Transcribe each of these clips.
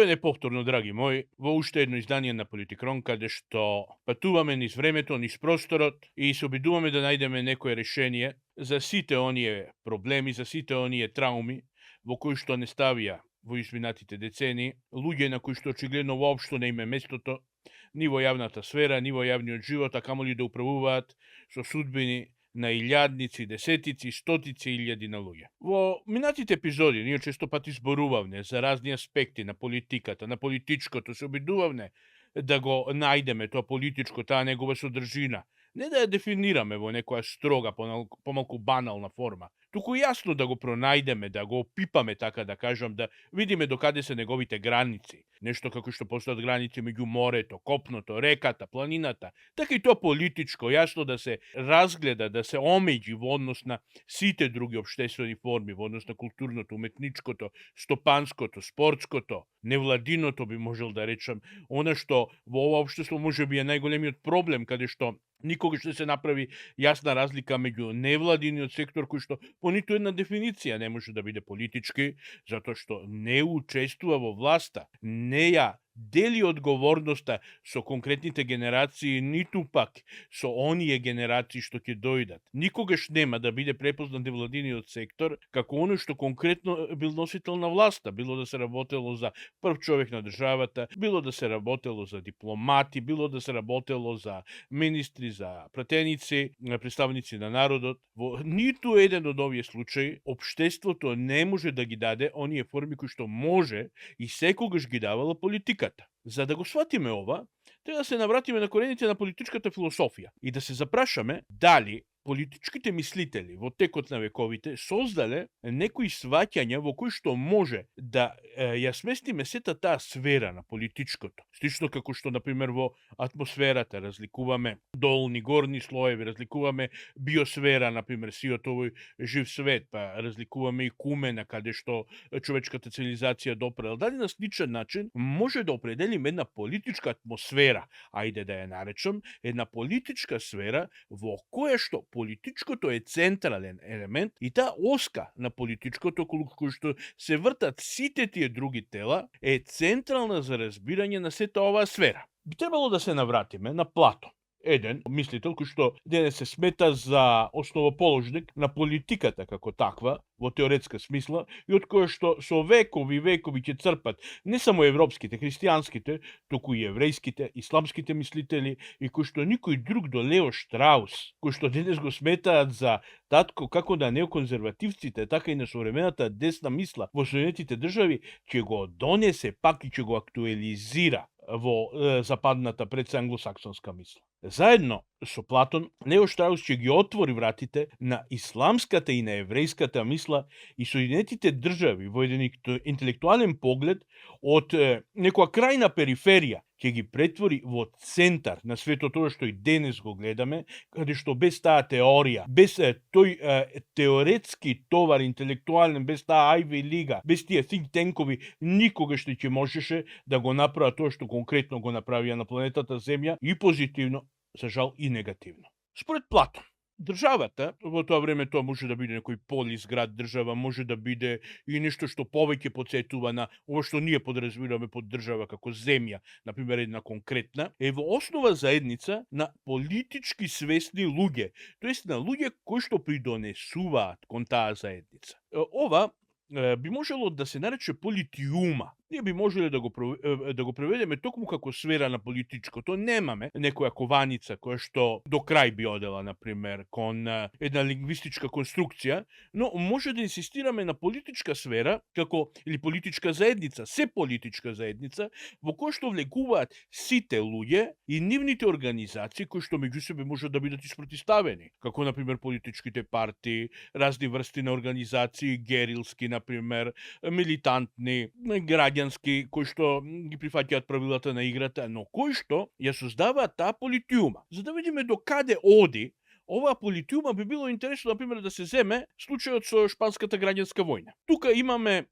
Добеде повторно, драги мои, во уште едно издание на Политикрон, каде што патуваме низ времето, низ просторот и се обидуваме да најдеме некое решение за сите оние проблеми, за сите оние трауми во кои што не ставија во изминатите децени, луѓе на кои што очигледно воопшто не име местото, ни во јавната сфера, ни во јавниот живот, а камоли да управуваат со судбини на илјадници, десетици, стотици илјади на луѓе. Во минатите епизоди ние често пати зборувавме за разни аспекти на политиката, на политичкото, се обидувавме да го најдеме тоа политичко, таа негова содржина, не да ја дефинираме во некоја строга, помалку банална форма, туку јасно да го пронајдеме, да го опипаме, така да кажам, да видиме докаде се неговите граници. Нешто како што постојат граници меѓу морето, копното, реката, планината, така и тоа политичко, јасно да се разгледа, да се омеѓи во однос на сите други општествени форми, во однос на културното, уметничкото, стопанското, спортското, невладиното би можел да речам, она што во ова општество може би е најголемиот проблем, каде што никогаш не се направи јасна разлика меѓу невладиниот сектор, кој што по ниту една дефиниција не може да биде политички, затоа што не учествува во власта, не ја дели одговорноста со конкретните генерации, ниту пак со оние генерации што ќе дојдат. Никогаш нема да биде препознат невладиниот сектор како оно што конкретно бил носител на власта, било да се работело за прв човек на државата, било да се работело за дипломати, било да се работело за министри, за пратеници, представници на народот. Во ниту еден од овие случаи општеството не може да ги даде оние форми кои што може и секогаш ги давала политиката. За да го сватиме ова, треба да се навратиме на корените на политичката философија и да се запрашаме дали политичките мислители во текот на вековите создале некои сваќања во кои што може да ја сместиме сета таа сфера на политичкото. Слично како што, например, во атмосферата разликуваме долни, горни слоеви, разликуваме биосфера, например, сиот овој жив свет, па разликуваме и кумена, каде што човечката цивилизација допрела. Дали на сличен начин може да определиме една политичка атмосфера, ајде да ја наречам, една политичка сфера во која што политичкото е централен елемент и таа оска на политичкото, колку што се вртат сите тие други тела, е централна за разбирање на сета оваа сфера. Би требало да се навратиме на Платон, еден мислител кој што денес се смета за основоположник на политиката како таква, во теоретска смисла, и од која што со векови ќе црпат не само европските, христијанските, туку и еврејските, исламските мислители, и кој што никој друг до Лео Штраус, кој што денес го сметаат за татко како на неоконзервативците, така и на современата десна мисла во Соединетите држави, ќе го донесе пак и ќе го актуализира во западната преданглосаксонска мисла. Заедно со Платон, Лео Штраус ќе ги отвори вратите на исламската и на еврејската мисла и Соединетите држави во еден интелектуален поглед од некоја крајна периферија ќе ги претвори во центар на светот тоа што и денес го гледаме, каде што без таа теорија, без тој теоретски товар интелектуален, без таа Айви Лига, без тие think танкови, никогаш не ќе можеше да го направи тоа што конкретно го направија на планетата Земја, и позитивно, за жал, и негативно. Според Платон, државата, во тоа време тоа може да биде некој полис, град, држава, може да биде и нешто што повеќе потсетува на ова што ние подразбираме под држава како земја, например една конкретна, е во основа заедница на политички свесни луѓе, тоест на луѓе кои што придонесуваат кон таа заедница. Ова би можело да се нарече политиума. Ние би можеле да го преведеме токму како сфера на политичкото. Немаме некоја кованица која што до крај би одела, например, кон една лингвистичка конструкција, но може да инсистираме на политичка сфера како или политичка заедница, се политичка заедница, во која што влегуваат сите луѓе и нивните организации кои што меѓу себе можат да бидат испротивставени, како например политичките партии, разни врсти на организации, герилски, например, милитантни, граѓански, кои што ги прифаќаат правилата на играта, но кои што ја создаваат таа политиума. За да видиме до каде оди оваа политиума, би било интересно, например, да се земе случајот со Шпанската граѓанска војна. Тука имаме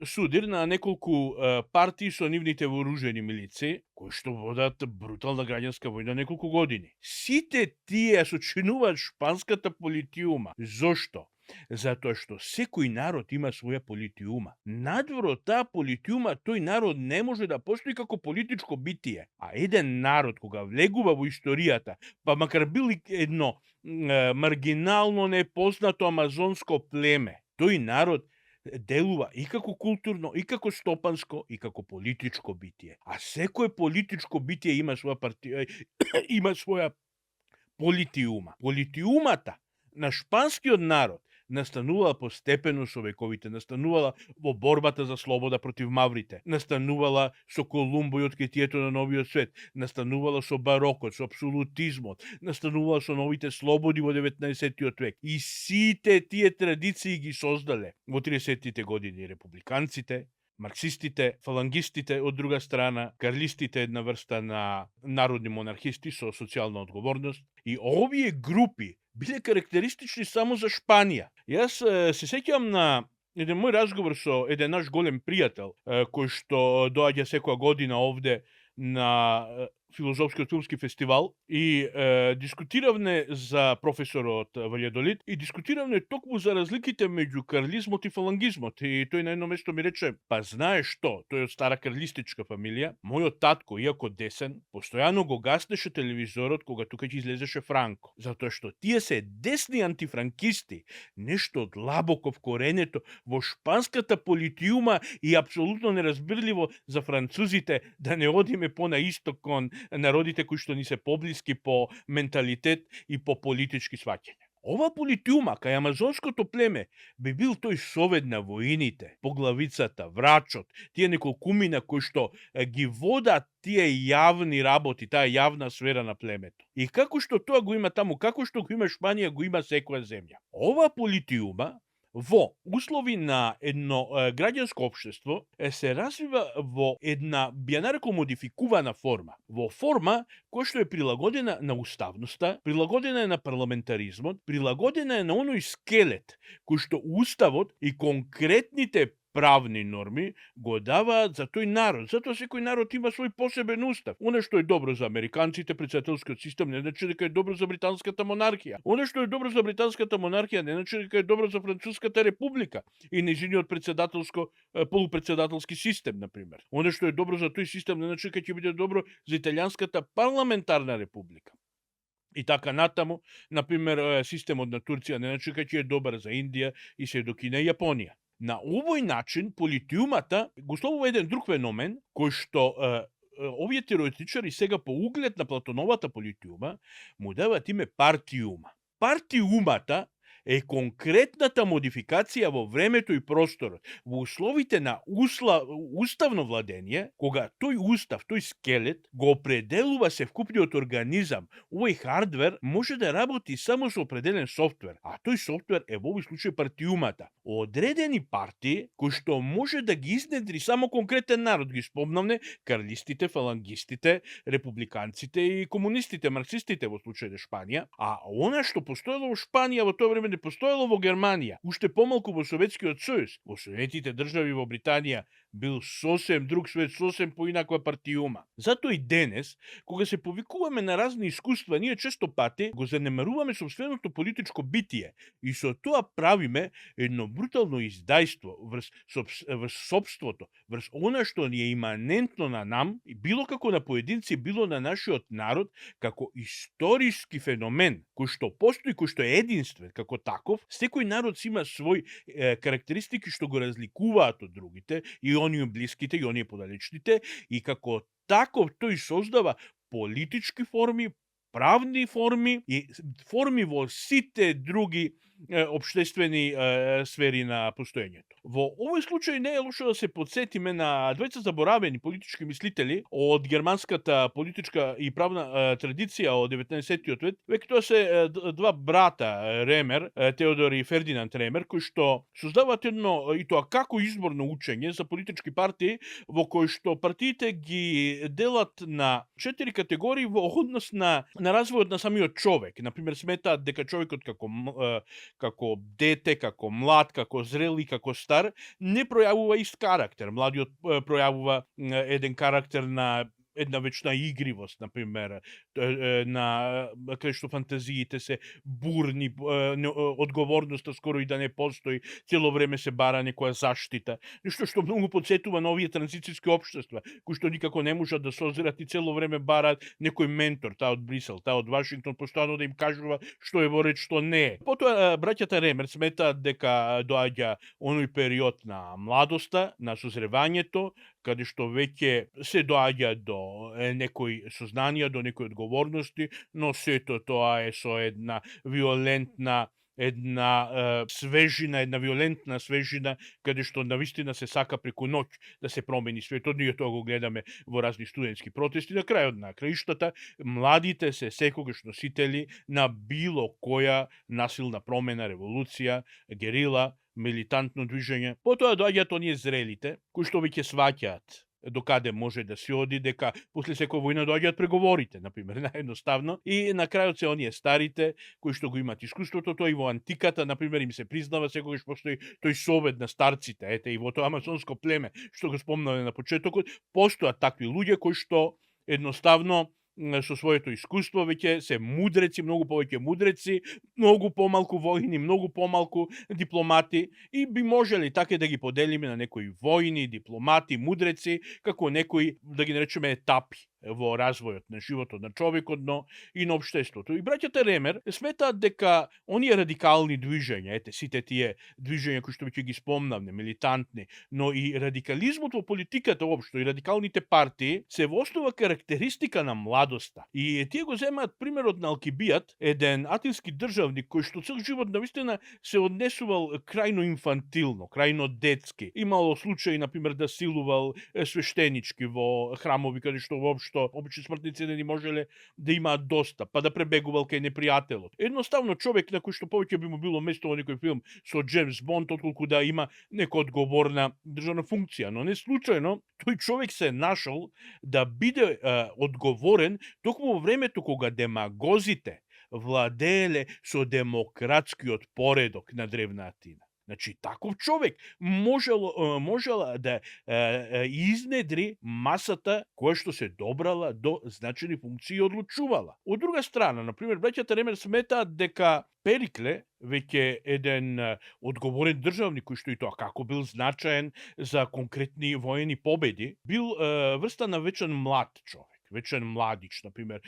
судир на неколку партии со нивните вооружени милици, кои што водат брутална граѓанска војна неколку години. Сите тие сочинуваат шпанската политиума. Зошто? Затоа што секој народ има своја политиума. Надвор од таа политиума, тој народ не може да постои како политичко битие. А еден народ, кога влегува во историјата, па макар бил едно маргинално, непознато амазонско племе, тој народ делува и како културно, и како стопанско, и како политичко битие. А секое политичко битие има своја има своја политиума. Политиумата на шпанскиот народ настанувала постепено со вековите, настанувала во борбата за слобода против маврите, настанувала со Колумбо и откритието на новиот свет, настанувала со барокот, со апсолутизмот, настанувала со новите слободи во 19 век. И сите тие традиции ги создале во 30-тите години републиканците, марксистите, фалангистите од друга страна, карлистите една врста на народни монархисти со социјална одговорност. И овие групи биле карактеристични само за Шпанија. Јас се сеќавам на еден мој разговор со еден наш голем пријател, кој што доаѓа секоја година овде на филозофскиот филмски фестивал и дискутиравме за професорот Валјадолид и дискутиравме токму за разликите меѓу карлизмот и фалангизмот. И тој на едно место ми рече, па знаеш што, тој од стара карлистичка фамилија, мојот татко, иако десен, постојано го гаснеше телевизорот кога тука ќе излезеше Франко. Затоа што тие се десни антифранкисти, нешто длабоко вкоренето во шпанската политиума и апсолутно неразбирливо за французите да не одиме по на исток кон народите кои што ни се поблиски по менталитет и по политички сваќања. Ова политиума кај амазонското племе би бил тој совет на воините, поглавицата, врачот, тие неколкумина кои што ги водат тие јавни работи, таа јавна сфера на племето. И како што тоа го има таму, како што го има Шпанија, го има секоја земја. Ова политиума во услови на едно граѓанско општество се развива во една, би ја нарекол, модификувана форма. Во форма која што е прилагодена на уставноста, прилагодена е на парламентаризмот, прилагодена е на оној скелет кој што уставот и конкретните правни норми го даваат за тој народ. Затоа секој народ има свој посебен устав. Оно што е добро за американците, председателскиот систем, не значи дека е добро за британската монархија. Оно што е добро за британската монархија не значи дека е добро за француската република и нејзиниот полупредседателски систем, например. Оно што е добро за тој систем не значи дека ќе биде добро за италијанската парламентарна република. И така натаму, например, системот на Турција не значи дека ќе е добар за Индија и се до Кина и Јапонија. На овој начин политиумата го условува еден друг феномен кој што овие теоретичари сега по углед на Платоновата политиума му дават име партиума. Партиумата е конкретната модификација во времето и просторот, во условите на уставно владење, кога тој устав, тој скелет, го определува севкупниот организам, овој хардвер може да работи само со определен софтвер, а тој софтвер е во овој случај партиумата. Одредени партии, кои што може да ги изнедри само конкретен народ, ги спомнавме карлистите, фалангистите, републиканците и комунистите, марксистите во случај на Шпанија, а она што постоело во Шпанија во тоа време не постоело во Германија, уште помалку во Советскиот сојуз. Во Соединетите држави во Британија бил сосем друг свет, сосем поинаква партиума. Затоа и денес, кога се повикуваме на разни искуства, ние често пати го занемаруваме сопственото политичко битие и со тоа правиме едно брутално издајство врз сопството, врз она што ни е иманентно на нам, и било како на поединци, било на нашиот народ, како историски феномен, кој што постои, кој што е единствен, како таков. Секој народ си има свој карактеристики што го разликуваат од другите, и оние блиските, и оние подалечните, и како таков тој создава политички форми, правни форми и форми во сите други општествени сфери на постоењето. Во овој случај не е лошо да се подсетиме на двајца заборавени политички мислители од германската политичка и правна традиција од 19 век. Веќе тоа се два брата Ремер, Теодор и Фердинанд Ремер, кои што создаваат едно, и тоа како изборно учење за политички партии, во кој што партиите ги делат на 4 категории во однос на развојот на самиот човек. Например, сметаат дека човекот како дете, како млад, како зрел и како стар, не пројавува ист карактер. Младиот пројавува еден карактер на една вечна игривост, например, на кај што фантазиите се бурни, одговорноста скоро и да не постои, цело време се бара некоја заштита. Нешто што многу потсетува на овие транзицијски општества, кои што никако не можат да созрат и цело време бараат некој ментор, таа од Брисел, таа од Вашингтон, постојано да им кажува што е во ред, што не е. Потоа браќата Ремер сметаат дека доаѓа оној период на младоста, на созревањето, каде што веќе се доаѓа до некои сознанија, до некои одговорности, но сето тоа е со една виолентна свежина, една виолентна свежина, каде што навистина се сака преку ноќ да се промени светот. Ние тоа го гледаме во разни студентски протести. На крајот на краиштата, младите се секогаш носители на било која насилна промена, револуција, герила, милитантно движење. Потоа доаѓаат оние зрелите, кои што веќе сваќаат до каде може да се оди, дека после секоја војна доаѓаат преговорите, например, наједноставно, и на крајот се оние старите, кои што го имаат искуството, тоа и во антиката, например, им се признава секогаш постои тој совет на старците, ете, и во тоа амазонско племе, што го спомнавме на почетокот, постојат такви луѓе кои што едноставно со своето искуство веќе се мудреци, многу повеќе мудреци, многу помалку војни, многу помалку дипломати, и би можеле така да ги поделиме на некои војни, дипломати, мудреци, како некои, да ги наречеме, етапи во развојот на животот на човекот, но и на општеството. И браќата Ремер сметаат дека оние радикални движења, ете, сите тие движења кои што веќе ги спомнавме, милитантни, но и радикализмот во политиката општо, и радикалните партии, се во основа карактеристика на младоста. И тие го земаат примерот на Алкибијат, еден атински државник кој што цел живот навистина се однесувал крајно инфантилно, крајно детски. Имало случаи, например, да силувал свештенички во храмови каде што воопшто обични смртници не можеле да имаат достап, па да пребегувал кај непријателот. Едноставно човек на кој што повеќе би му било место во некој филм со Джеймс Бонд, отколку да има некоја одговорна државна функција, но не случајно тој човек се нашол да биде одговорен токму во времето кога демагозите владееле со демократскиот поредок на древна Атина. Значи, таков човек можела да изнедри масата која што се добрала до значени функции и одлучувала. Од друга страна, например, браќата Ремер сметаат дека Перикле, веќе еден одговорен државник, кој што и тоа како бил значаен за конкретни воени победи, бил врста на вечен млад човек. Вечен младич, например,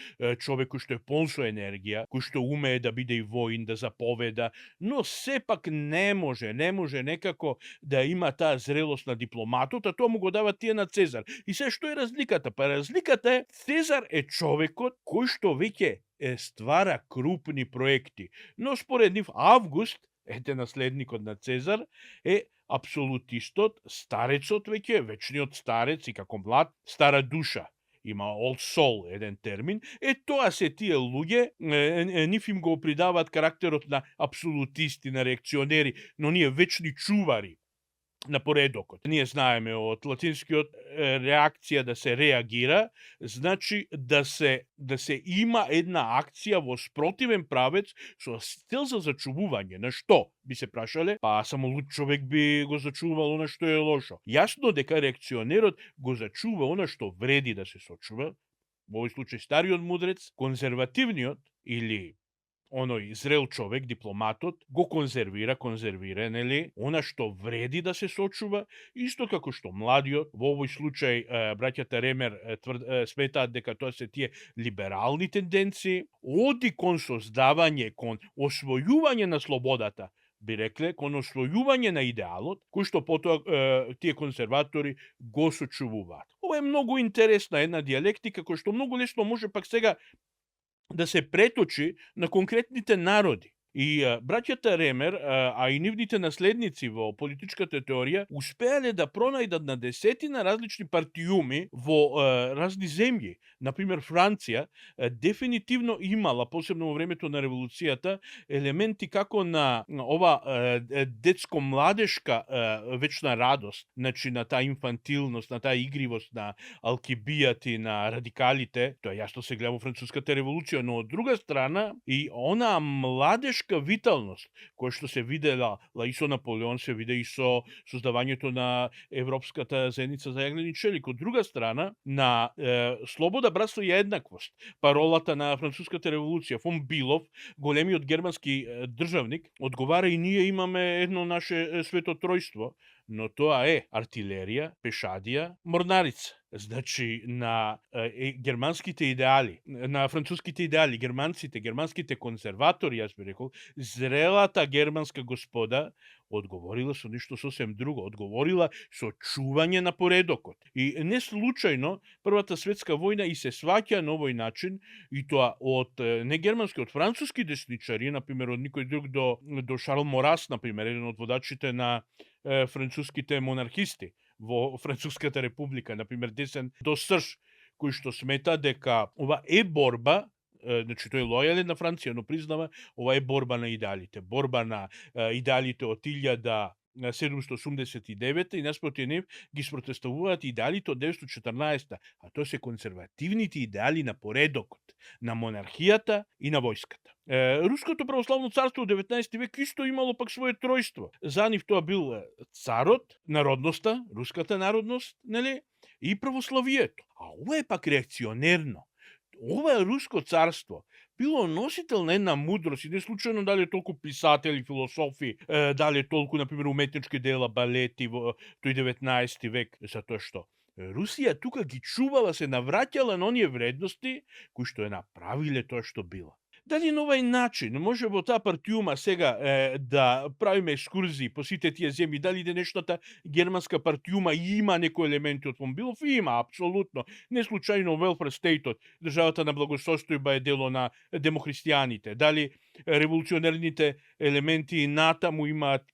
човек кој што е полн со енергија, кој што умее да биде и воин, да заповеда, но сепак не може некако да има таа зрелост на дипломатот, а тоа му го дават тие на Цезар. И се што е разликата? Па разликата е, Цезар е човекот кој што веќе ствара крупни проекти, но според нив Август, ете наследникот на Цезар, е апсолутистот, старецот веќе, вечниот старец и како млад, стара душа. Има old soul, еден термин. Тоа се тие луѓе, нив им го придаваат карактерот на апсолутисти, на реакционери, но ние вечни чувари на поредокот. Ние знаеме од латинскиот реакција да се реагира, значи да се има една акција во спротивен правец со цел за зачувување. На што би се прашале? Па само луд човек би го зачувал она што е лошо. Јасно дека реакционерот го зачува она што вреди да се сочува, во овој случај стариот мудрец, конзервативниот или оној зрел човек, дипломатот, го конзервира, нели, она што вреди да се сочува, исто како што младиот, во овој случај браќата Ремер сметаат дека тоа се тие либерални тенденции, оди кон создавање, кон освојување на слободата, би рекле, кон освојување на идеалот, кој што потоа тие конзерватори го сочувуваат. Ова е многу интересна една диалектика, која што многу лесно може пак сега да се преточи на конкретните народи. И браќата Ремер, а и нивните наследници во политичката теорија, успеале да пронајдат на десетина различни партиуми во разни земји. Например, Франција дефинитивно имала, посебно во времето на револуцијата, елементи како на ова детско-младешка вечна радост, значи на таа инфантилност, на таа игривост на Алкибијат и на радикалите. Тоа јасно се гледа во француската револуција, но од друга страна и она младешка политичка виталност, која што се видела и со Наполеон, се виде и со создавањето на Европската заедница за јаглен и челик. Од друга страна, на слобода, братство и еднаквост, паролата на Француската револуција, фон Билов, големиот германски државник, одговара и ние имаме едно наше свето тројство, но тоа е артилерија, пешадија, морнарица. Значи, на германските идеали, на француските идеали, германските конзерватори, јас би рекол, зрелата германска господа одговорила со нешто сосем друго, одговорила со чување на поредокот. И не случајно Првата светска војна и се сваќа на овој начин, и тоа од не германски, од француски десничари, например од никој друг до Шарл Морас, например, еден од водачите на француските монархисти во Француската република, например, десен до Срж, кој што смета дека ова е борба, значи тој е лојален на Франција, но признава ова е борба на идеалите, борба на идеалите од 1789 и наспроти нив ги спротестувуваат идеалите од 1914, а тоа се конзервативните идеали на поредокот, на монархијата и на војската. Руското православно царство од 19 век исто имало пак свое тројство. За нив тоа бил царот, народноста, руската народност, нели, и православието. А ова е пак реакционерно. Ова руско царство било носител на една мудрост, и не случајно дали е толку писатели, философи, дали е толку, например, уметнички дела, балети во тој 19 век, затоа што Русија тука ги чувала, се навраќала на оние вредности кои што е направиле тоа што било. Дали на овај начин може во таа партиума сега да правиме екскурзии по сите тие земји, дали денешната германска партиума има некои елементи од фон Билов? Има, апсолутно. Не случајно Welfare State-от, државата на благосостојба, е дело на демохристијаните. Дали револуционерните елементи натаму имаат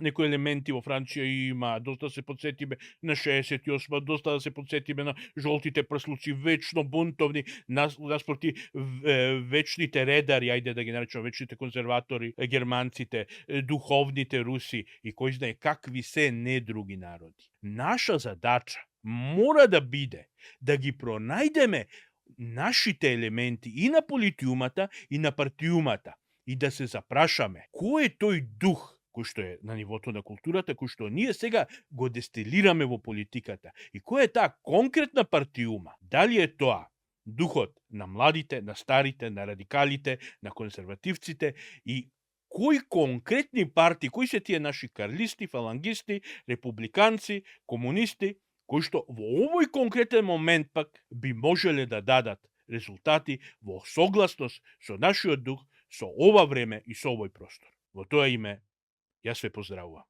некои елементи во Франција, има, доста се подсетиме на 68, доста да се подсетиме на жолтите прслуци, вечно бунтовни, наспроти вечните редари, ајде да ги наречеме вечните конзерватори, германците, духовните руси и кој знае какви се не други народи. Наша задача мора да биде да ги пронајдеме нашите елементи и на политиумата и на партиумата и да се запрашаме кој е тој дух кој што е на нивото на културата, кој што ние сега го дестилираме во политиката, и која е таа конкретна партиума. Дали е тоа духот на младите, на старите, на радикалите, на конзервативците, и кои конкретни партии, кои се тие наши карлисти, фалангисти, републиканци, комунисти, кои што во овој конкретен момент пак би можеле да дадат резултати во согласност со нашиот дух, со ова време и со овој простор. Во тоа име, јас ве поздравувам.